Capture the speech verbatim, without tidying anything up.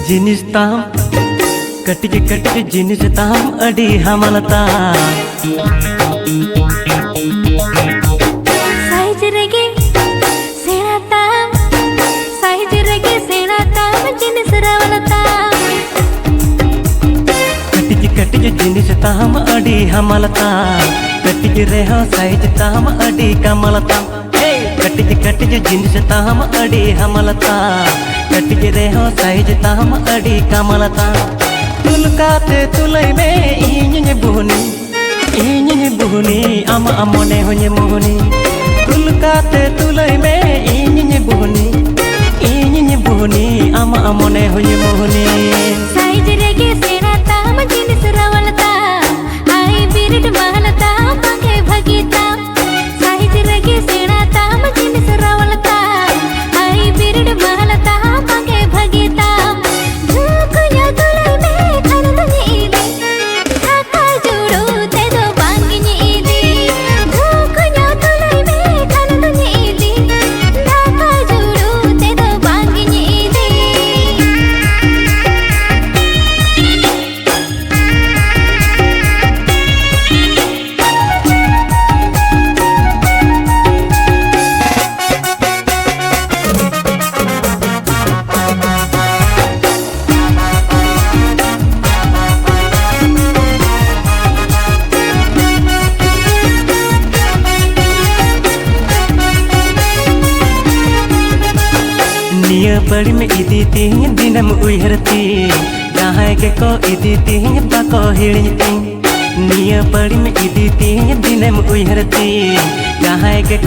ᱡᱤᱱᱤᱥ ᱛᱟᱢ ᱠᱟᱹᱴᱤᱡ ᱠᱟᱹᱴᱤᱡ ᱡᱤᱱᱤᱥ ᱛᱟᱢ ᱟᱹᱰᱤ ᱦᱟᱢᱟᱞ ᱛᱟᱢ᱾ ᱥᱟᱭᱤᱡ ᱨᱮᱜᱮ ᱥᱮᱬᱟ ᱛᱟᱢ, ᱥᱟᱭᱤᱡ ᱨᱮᱜᱮ ᱥᱮᱬᱟ ᱛᱟᱢ, ᱡᱤᱱᱤᱥ ᱨᱟᱣᱟᱞ ᱛᱟᱢ᱾ ᱠᱟᱹᱴᱤᱡ ᱠᱟᱹᱴᱤᱡ ᱡᱤᱱᱤᱥ ᱛᱟᱢ ᱟᱹᱰᱤ ᱦᱟᱢᱟᱞ ᱛᱟᱢ, ᱠᱟᱹᱴᱤᱡ ᱨᱮᱦᱚᱸ ᱥᱟᱭᱤᱡ ᱛᱟᱢ ᱟᱹᱰᱤ ᱠᱟᱢᱟᱞ ᱛᱟᱢ᱾ ᱦᱮ! ᱠᱟᱹᱴᱤᱡ ᱠᱟᱹᱴᱤᱡ ᱡᱤᱱᱤᱥ ᱛᱟᱢ ᱟᱹᱰᱤ ᱦᱟᱢᱟᱞ ᱛᱟᱢ, ᱠᱟᱹᱴᱤᱡ ᱨᱮᱦᱚᱸ ᱥᱟᱭᱤᱡ ᱛᱟᱢ ᱟᱹᱰᱤ ᱠᱟᱢᱟᱞ ᱛᱟᱢ᱾ ᱛᱩᱞ ᱠᱟᱛᱮ ᱛᱩᱞᱟᱹᱭ ᱢᱮ ᱤᱧᱤᱧ ᱵᱩᱦᱱᱤ, ᱤᱧᱤᱧ ᱵᱩᱦᱱᱤ, ᱟᱢᱟᱜ ᱢᱚᱱᱮ ᱦᱚᱸᱧ ᱢᱩᱦᱱᱤ᱾ ᱛᱩᱞ ᱠᱟᱛᱮ ᱛᱩᱞᱟᱹᱭ ᱢᱮ ᱤᱧᱤᱧ ᱵᱩᱦᱱᱤ, ᱤᱧᱤᱧ ᱵᱩᱦᱱᱤ, ᱟᱢᱟᱜ ᱢᱚᱱᱮ ᱦᱚᱸᱧ ᱢᱩᱦᱱᱤ᱾ ᱥᱟᱭᱤᱡ ᱨᱮᱜᱮ ᱥᱮᱬᱟ ᱛᱟᱢ, ᱡᱤᱱᱤᱥ ᱨᱟᱣᱟᱞ ᱛᱟᱢ, ᱦᱟᱭᱵᱨᱤᱰ ᱢᱟᱞ ᱛᱟᱢ, ᱵᱟᱝᱜᱮ ᱵᱷᱟᱹᱜᱤ ᱛᱟᱢ᱾ ᱥᱟᱭᱤᱡ ᱨᱮᱜᱮ ᱥᱮᱬᱟ ᱛᱟᱢ, ᱡᱤᱱᱤᱥ ᱨᱟᱣᱟᱞ ᱛᱟᱢ, ᱦᱟᱭᱵᱨᱤᱰ ᱢᱟᱞ ᱛᱟᱢ, ᱵᱟᱝᱜᱮ ᱵᱷᱟᱹᱜᱤ ᱛᱟᱢ᱾ ᱡᱷᱩᱠ ᱧᱚᱜ ᱛᱩᱞᱟᱹᱭ ᱢᱮ, ᱠᱷᱟᱱ ᱫᱚᱧ ᱤᱫᱤ᱾ ᱰᱷᱟᱠᱟ ᱡᱩᱲᱩ ᱛᱮᱫᱚ ᱵᱟᱝ ᱤᱧ ᱤᱫᱤ᱾ ᱡᱷᱩᱠ ᱧᱚᱜ ᱛᱩᱞᱟᱹᱭ ᱢᱮ, ᱠᱷᱟᱱ ᱫᱚᱧ ᱤᱫᱤ᱾ ᱰᱷᱟᱠᱟ ᱡᱩᱲᱩ ᱛᱮᱫᱚ ᱵᱟᱝ ᱤᱧ ᱤᱫᱤ᱾ ᱱᱤᱭᱟᱹ ᱯᱟᱹᱲᱤᱢ ᱤᱫᱤ ᱛᱤᱧ ᱫᱤᱱᱮᱢ ᱩᱭᱦᱟᱹᱨ ᱛᱤᱧ, ᱡᱟᱦᱟᱸᱭ ᱜᱮᱠᱚ ᱤᱫᱤ ᱛᱤᱧ ᱵᱟᱠᱚ ᱦᱤᱲᱤᱧ ᱛᱤᱧ᱾ ᱱᱤᱭᱟᱹ ᱯᱟᱹᱲᱤᱢ ᱤᱫᱤ ᱛᱤᱧ ᱫᱤᱱᱮᱢ ᱩᱭᱦᱟᱹᱨ ᱛᱤᱧ, ᱡᱟᱦᱟᱸᱭ ᱜᱮᱠᱚ